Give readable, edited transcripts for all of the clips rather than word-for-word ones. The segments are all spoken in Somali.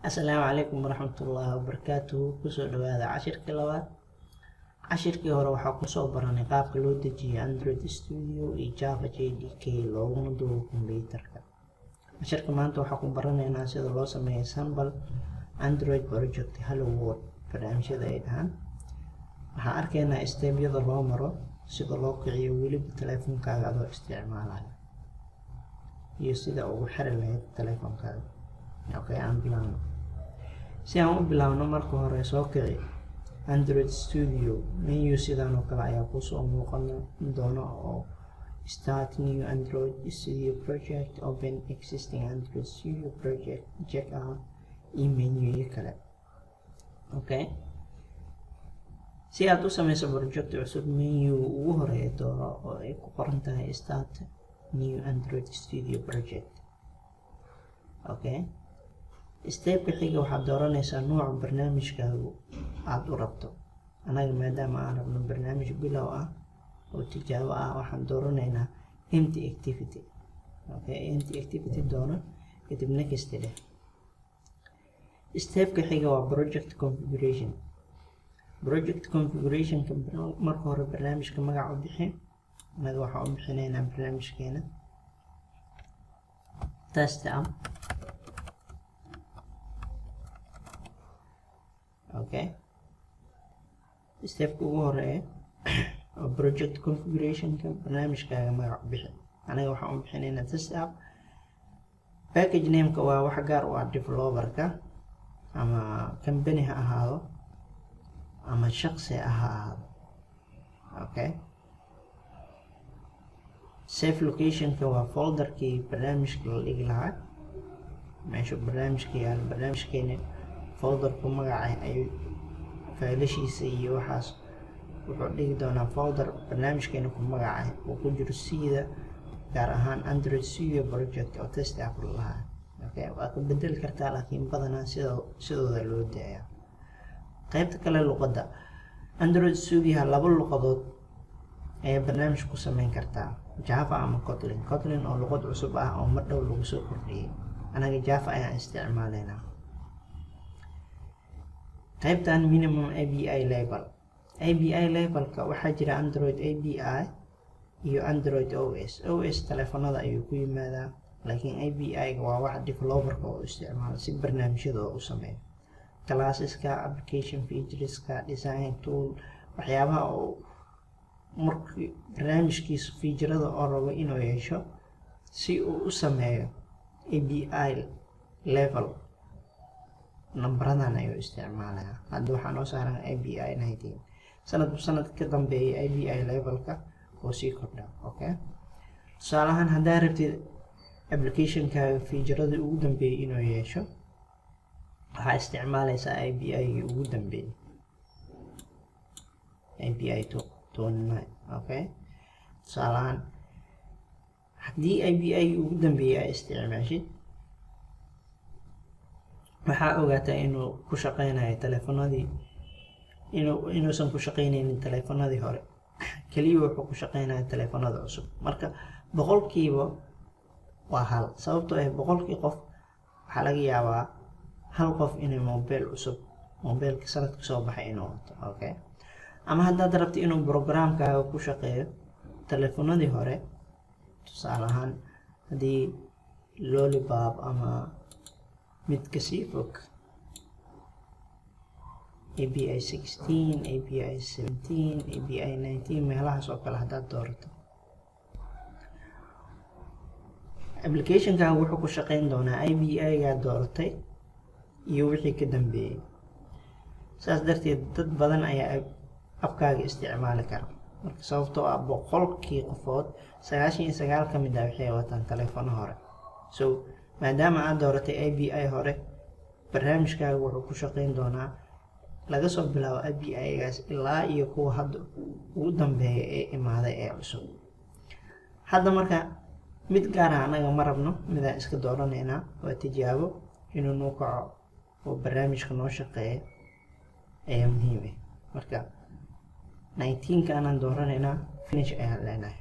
Asalaamu calaykum waraxmatullaahi wabarakaatuhu. Kusoo dhawaada cashirkii labaad. Cashirkii hore waxaa kusoo baranay qaabka loo dejiyo Android Studio iyo Java JDK looguna duubo kombiyuutarka. Cashirka maanta waxaa ku baranaynaa sida loo sameeyo sample Android project Hello World barnaamijyada ay dhahaan. Waxaan arkaynaa step-yada loo maro sida loo kiciyo weliba taleefankaaga adoo isticmaalaya iyo sida ugu xiri lahayd taleefankaaga. Okay, aan bilaabno. Si aan u bilaabno, marka hore soo kici Android Studio. Menu sidan oo kale ayaa kusoo muuqan doona oo Start New Android Studio Project, Open Existing Android Studio Project, Check Out iyo menu kale. Okay, si aad u sameyso project cusub, menu ugu horeeya dooro oo ay ku qoran tahay Start New Android Studio Project. Okay, step-ka xiga waxaad dooranaysaa nooca barnaamijkaagu aada u rabto. Anaga maadaama aan rabno barnaamij bilow ah oo tijaabo ah, waxaan dooranaynaa empty activity. Okay, empty activity doono, kadib next dheh. Step-ka xiga waa project configuration. Project configurationka, marka hore barnaamijka magac u bixi. Anaga waxaan u bixinaynaa barnaamijkeena test app. Okay, step-ka ugu horeeya oo project configurationka, barnaamijkaaga magac u bixi. Anaga waxaan u bixinaynaa test app. Package nameka waa wax gaar u ah developerka, ama company ha ahaado ama shaqsi ha ahaado. Okay, save locationka waa folderkii barnaamijka la dhigi lahaa, meesha barnaamijka yaal. Barnaamijkeena folderku magaca ayuu faylashiisa iyo waxaas wuxuu dhigi doonaa folder barnaamijkeena ku magaca uu ku jiro, sida gaar ahaan Android Studio project oo test app lahaa. Okay, waa ka bedeli kartaa, laakiin badanaa sida sidooda loo daayaa. Qaybta kale, luqadda. Android Studio laba luqadood ayaa barnaamij ku sameyn kartaa: Java ama Kotlin. Kotlin oo luqad cusub ah oo mar dhow lagu soo kordhiyey. Anaga Java ayaan isticmaalaynaa. Qaybtan minimum API level. API levelka waxaa jira Android API iyo Android OS. OS taleefanada ayuu ku yimaadaa, laakiin API-ga waa wax developerka oo isticmaalo si barnaamijyada oo u sameeyo classeska, application featureska, design tool, waxyaabaha oo markii barnaamijkiisa featurada oo rabo inuu yeesho si uu u sameeyo API level nambaradan ayuu isticmaalayaa. Hadda waxaa noo saaran API 19. Sanadbu sanad ka dambeeyay API levelka oo sii kordha. Okay, tusaale ahaan, haddaa rabtid applicationkaaga featuradii ugu dambeeyay inuu yeesho, waxaa isticmaaleysaa API-gii ugu dambeeyay, API 29. Okay, tusaale ahaan, haddii API-gii ugu dambeeyay ay isticmaashid, waxaa ogaataa inuu ku shaqeynayo taleefanadii, inuusan ku shaqeyneynin taleefanadii hore keliya, wuxuu ku shaqeynaya taleefanada cusub. Marka boqolkiiba waa hal, sababtoo ah 100kii qof waxaa laga yaabaa hal qof inay mobile cusub, mobilka sanadka soo baxay, inuu wato. Okay, ama haddaad rabto inuu programkaaga ku shaqeeyo taleefanadii hore, tusaale ahaan haddii Lollipop ama mid kasii fog, API 16, API 17, API 19, meelahaas oo kale haddaad doorato, applicationkaaga wuxuu ku shaqeyn doonaa API-gaa dooratay iyo wixii ka dambeeyey. Saas darteed dad badan ayaa appkaaga isticmaali kara marka, sababtoo ah 100kii qofood 99 ka mid ah waxay wataan taleefano hore. So maadaama aad dooratay API hore, barnaamijkaaga wuxuu ku shaqeyn doonaa laga soo bilaabo API-gaas ilaa iyo kuwa hadda ugu dambeeya ee imaaday ee cusub. Hadda marka mid gaar ah anaga ma rabno, midaan iska dooranaynaa, waa tijaabo. Inuu noo kaco oo barnaamijka noo shaqeeya ayaa muhiim ah. Marka 19-ka anaan dooranaynaa, finish ayaan leenahay.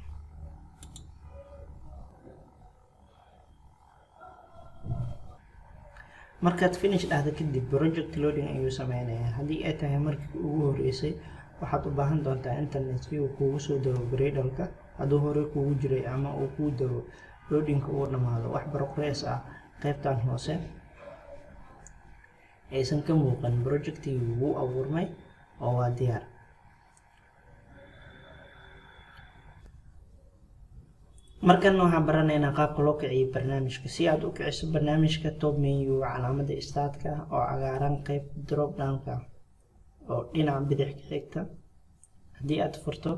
Markaad finish dhahdo kadib, project loading ayuu sameynayaa. Haddii ay tahay markii ugu horeysay, waxaad u baahan doontaa internet si uu kuugu soo dego Gradle-ka. Hadduu horey kuugu jiray ama uu kuu dego, loadingka uu dhamaado, wax progress ah qaybtan hoose aysan ka muuqan, projectigii wuu abuurmay oo waa diyaar. Markan waxaan baranaynaa qaabka loo kiciyo barnaamijka. Si aad u kiciso barnaamijka, top menu calaamada startka oo cagaaran, qeyb drop downka oo dhinaca bidix ka xigta haddii aad furto,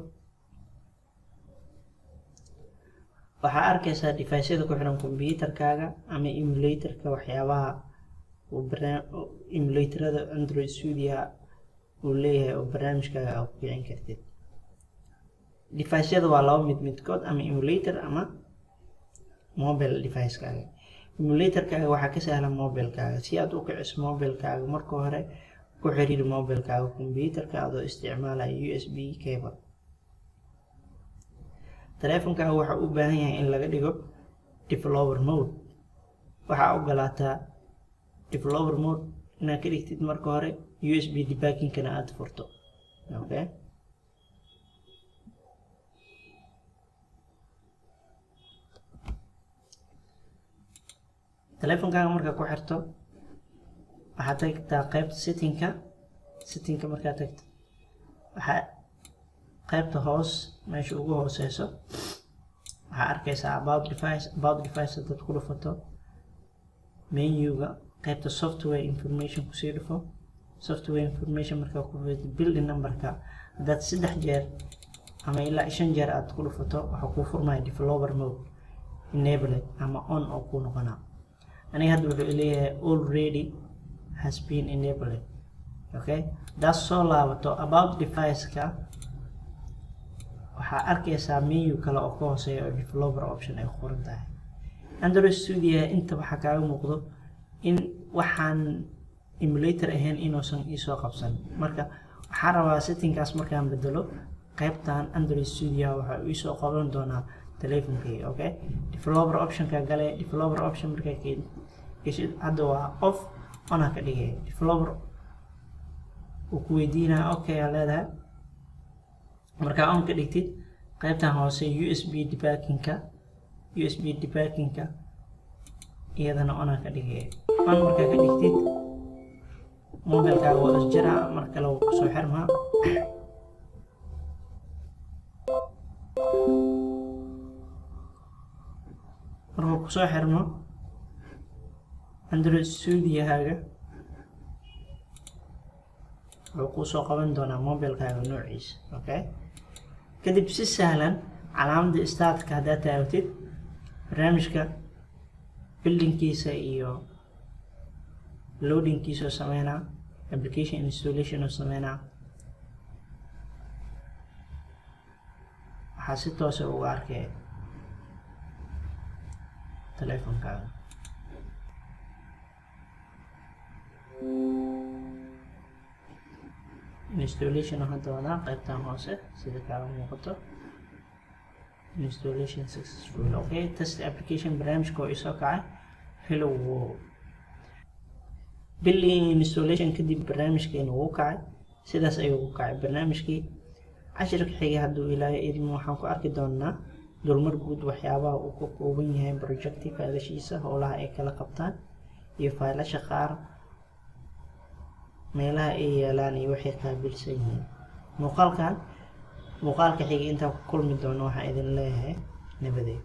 waxaa arkaysaa device-yada ku xiran computerkaaga ama emulatorka, waxyaabaha uu emulatorada Android Studio uu leeyahay oo barnaamijkaaga aad ku kicin kartid. Device-yada waa laba mid midkood: ama emulator ama mobile device-kaaga. Emulatorkaaga waxaa ka sahlan mobilekaaga. Si aad u kiciso mobilekaaga, marka hore ku xiriir mobilekaaga computerka adoo isticmaalaya USB cable. Taleefankaaga waxa u baahan yahay in laga dhigo developer mode. Waxaa ogolaataa developer mode inaad ka dhigtid marka hore, USB debugging-kana aada furto. Okay, taleefankaaga markaa ku xirto, waxaad tagtaa qaybta settingka. Settingka markaad tagto, waxaa qaybta hoos, meesha ugu hooseyso, waxaa arkaysaa about device. About device haddaad ku dhufato, menuga qaybta software information kusii dhufo. Software information markaa ku dhufato, building numberka haddaad saddex jeer ama ilaa shan jeer aad ku dhufato, waxaa kuu furmaya developer mode enabled ama on oo kuu noqonaa. Aniga hadda wuxuu leeyahay already has been enabled. Okay, haddaad soo laabato about device-ka, waxaa arkaysaa menu kale oo ka hooseeya oo developer option ay ku qoran tahay. Android Studio inta waxaa kaaga muuqdo in waxaan emulator ahayn inuusan iisoo qabsan. Marka waxaan rabaa settingkaas markaan bedelo, qaybtan Android Studio waxaa iisoo qaban doonaa telefonkayga. Okay, developer optionka gale. Developer option markaa geshid, hadda waa off, on ka dhigay. Developer uu ku weydiinaya, okay aa leedahay. Markaa on ka dhigtid, qaybtan hoose USB debuggingka, USB debuggingka iyadana on ka dhigay. On markaa ka dhigtid, mobilkaaga waa isjiraa, mar kale wuu kusoo xirmaa. Markuu kusoo xirmo, Android Studio-haaga wuxuu kusoo qaban doonaa mobilkaaga noociisa. Okay, kadib si sahlan calaamadda startka haddaad taabatid, barnaamijka buildingkiisa iyo loadingkiisa oo sameynaa, application installation oo sameynaa, waxaa si toosa uga arkay teleefonkaaga. Installation oo hadda wadaa qaybtan hoose sida kaaga muuqato, installation successful. Okay, test application, barnaamijka oo isoo kacay, hello world. Building installation kadib barnaamijkeena wuu kacay. Sidaas ayuu ku kacay barnaamijkii. Cashirka xigay, hadduu Ilaahay idmo, waxaan ku arki doonaa dulmar guud, waxyaabaha uu ka kooban yahay projecti, faylashiisa, howlaha ay kala qabtaan iyo faylasha qaar meelaha ay yaalaan iyo waxay qaabilsan yihiin. Muuqaalkan muuqaalka xigay intaan ku kulmi doono, waxaan idin leeyahay nabadeed.